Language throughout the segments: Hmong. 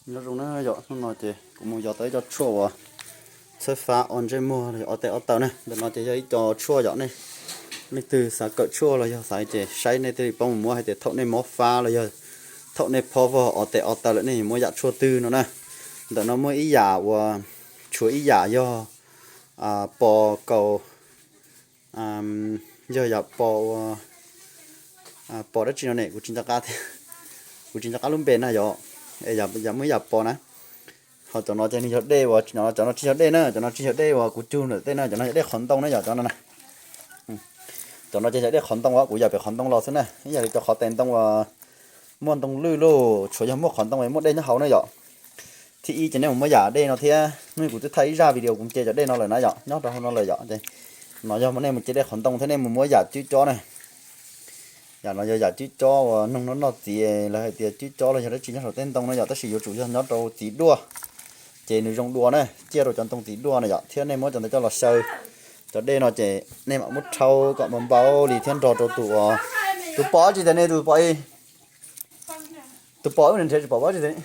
Nyob zoo na yom, hnub no ces kuv mus yos tau ib co tshuaj uas txhawb fab o ntsej muag los yog o tes o taw na. Ntawm no ces yog ib co tshuaj yom, nej leej twg xav kawm tshuaj los yog xav ces saib nej thiaj li paub mus muab hais tias thaum nej mob fab los yog thaum nej phob vog o tes o taw lawm nej yuav muab yam tshuaj twg no na. Ntawm no muaj ib yam uas tshuav ib yam yog pos kaus, yog yam pos ua, pos dab tsi no ne, kuv tsis nco qab thiab, kuv tsis nco qab lub npe na yom. Es yam muaj ib yam pos na. Ho cov no ces nws yog dej uas, cov no tsis yog dej na, cov no tsis yog dej uas kuv cug ntawm tej na, cov no yog dej qhov ntoo na yom, cov no na. Cov no ces yog dej qhov ntoo, kuv yam pem qhov ntoo los xwb na, ib yam li cov qhov tes ntoo uas muaj ntoo lwj lauj, tsuas yog muaj qhov ntoo es muaj dej nyob hauv na yom. Thib ib ces nej mus muab yam dej no thiab, hnub kuv twb thaij ib zaj video kuv nce cov dej no lawm na yom, nyob rau hauv no lawm yom. No yog nej mus ce dej qhov ntoo thiab nej mus muab yam cwb cob na. Yam no yog yam cwb cob uas noog noj noj txiv, lawv hais tias cwb cob los yog dab tsi nyob saum tej ntoo no yom, tab sis yuav tsum yog nyob rau txiv duaj, ces nws zoo dua na, ciaj rau cov ntoo txiv duaj na yom, thiab nej muab cov ntawd coj los xyaw. Cov dej no ces nej mam muab rhaub kom npau npau li thiab nrog rau tus uas, tus pos tsis tas ne, tus pos, tus pos ub nrhiav tsis pom pos tsis tas.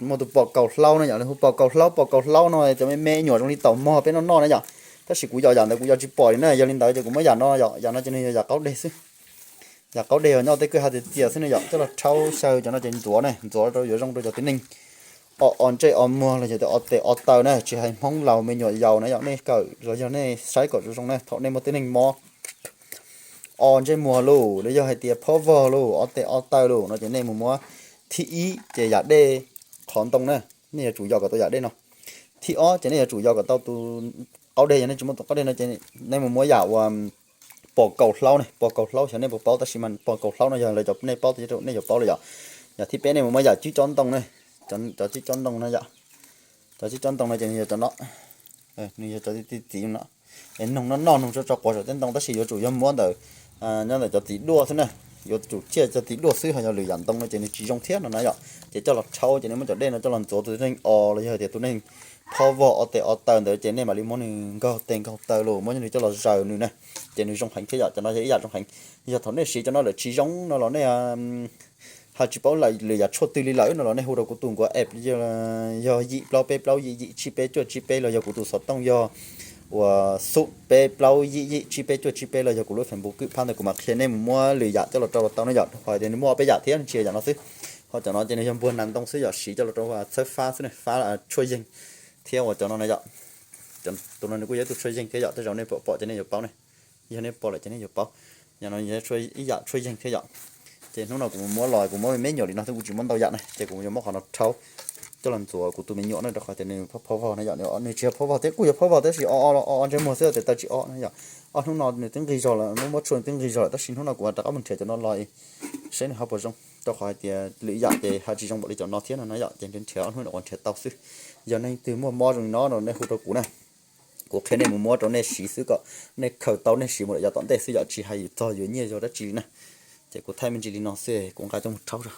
Muaj tus pos kaus hlaub no yom, lawv hu pos kaus hlaub, pos kaus hlaub no cov me me nyuam zoo li taum mog peb noj noj na yom. Tab sis kuv yos yam ntawd kuv yos tsis pom li na, yog li ntawd ces kuv muab yam no yom, yam no ces nws yog yam qaub deg xwb. Yam qaub deg yog nyob tej kwj ha tias txias xwb na yom, coj los rhaub xyaw cov no ces ntxuav na, ntxuav rau yuav zoo rau cov tib neeg o o ntsej o muag los yog tias o tes o taw na, tsis hais Hmoob laus me nyuam yaus na yom, nej kawm los yog nej saib kom zoo zoo na, thaum nej muaj tib neeg mob o ntsej muag lauj, los yog hais tias phob vog lauj, o tes o taw lauj no ces nej mus muab thib ib ces yam dej qhov ntoo na, nej yuav tsum yos kom tau yam dej no. Thib ob ces nej yuav tsum yos kom tau tus qaub deg, yog nej tsis muaj tus qaub deg no ces nej mus muab yam uas pos kaus hlaub ne, pos kaus hlaub xyov nej puas paub tab sis mas pos kaus hlaub no yog lawv cov nej paub tias nej yuav paub lawm yom. Yam thib peb nej mus muab yam cwb cob ntoo ne, cov cwb cob ntoo no yom. Cov cwb cob ntoo no ces nws yog cov no, nws yog cov txiv txiv no, es noog noj noj noog tso tso quav saum tej ntoo tab sis yuav tsum yog muab ntawm, nyob ntawm cov txiv duaj xwb na. Yuav tsum ciaj cov txiv duaj xwb, ho yog lwm yam ntoo no ces nws tsis zoo thiab no na yom. Ces coj los rhaub ces nej muab cov dej no coj los ntxuav tus neeg o los yog tias tus neeg phob vog o tes o taw ntawd ces nej mam li muab nws nkaug tes nkaug taw los muab nws coj los zaws nws na, ces nws zoo heev thiab yom. Cov no yog ib yam zoo heev. Yog thaum nej siv cov no lawm tsis zoo no los nej ho tsis paub lwm yam tshuaj twg li lawm no los nej hu rau kuv tus nkuav app, yog yim plaub peb plaub yim yim tsib peb cuaj tsib peb los yog kuv tus xov tooj yog uas xub peb plaub yim yim tsib peb cuaj tsib peb los yog kuv lub Facebook kwj phab ntawd kuv mam qhia nej mus muab lwm yam coj los rau los tau na yom. Rau qhov tias nws muaj ob peb yam thiab nws tsis yog yam no xwb. Ho cov no ces nws yog npuag nas ntoo xwb yom, siv coj los rau txhawb fab xwb, fab tshuaj yeeg thiab uas cov no na yom. Tus no nws kuj yog ib tug tshuaj yeeg thiab yom, tej zaum nej pom pom ces nej yuav paub ne, yog nej pom lawm ces nej yuav paub. Yam no ib yam tshuaj yeeg thiab yom. Ces hnub no kuv muab los kuv muab me me nyuam li no xwb, kuv tsis muab ntau yam na, ces kuv yuav muab qhov no rhaub coj los ntxuav kuv tus me nyuam na, rau qhov tias nws phob vog na yom, nws tsis yog phob vog thiab, kuj yog phob vog tab sis o o ntsej muag xwb, tes taw tsis o na yom. Ob hnub no nws twb nqig zog lawm, muab muab tshuaj nws twb nqig zog lawm tab sis hnub no kuv rov qab mus nrhiav cov no los saib nws ho puas zoo, rau qhov hais tias lwm yam ces ho tsis zoo npaum li cov no thiab no na yom. Ces nrhiav nrhiav ob hnub no kuv nrhiav tau xwb. Yog neeg twg muaj mob zoo li no no nej hu rau kuv na, kuv qhia nej mus muab rau nej siv xwb kom nej khaws tau nej siv mus lawm yav tom ntej xwb yom, tsis hais txog yuav nyiaj yog dab tsi li na. Ces kuv thaij me ntsis li no xwb kuv nqa coj mus rhaub zog.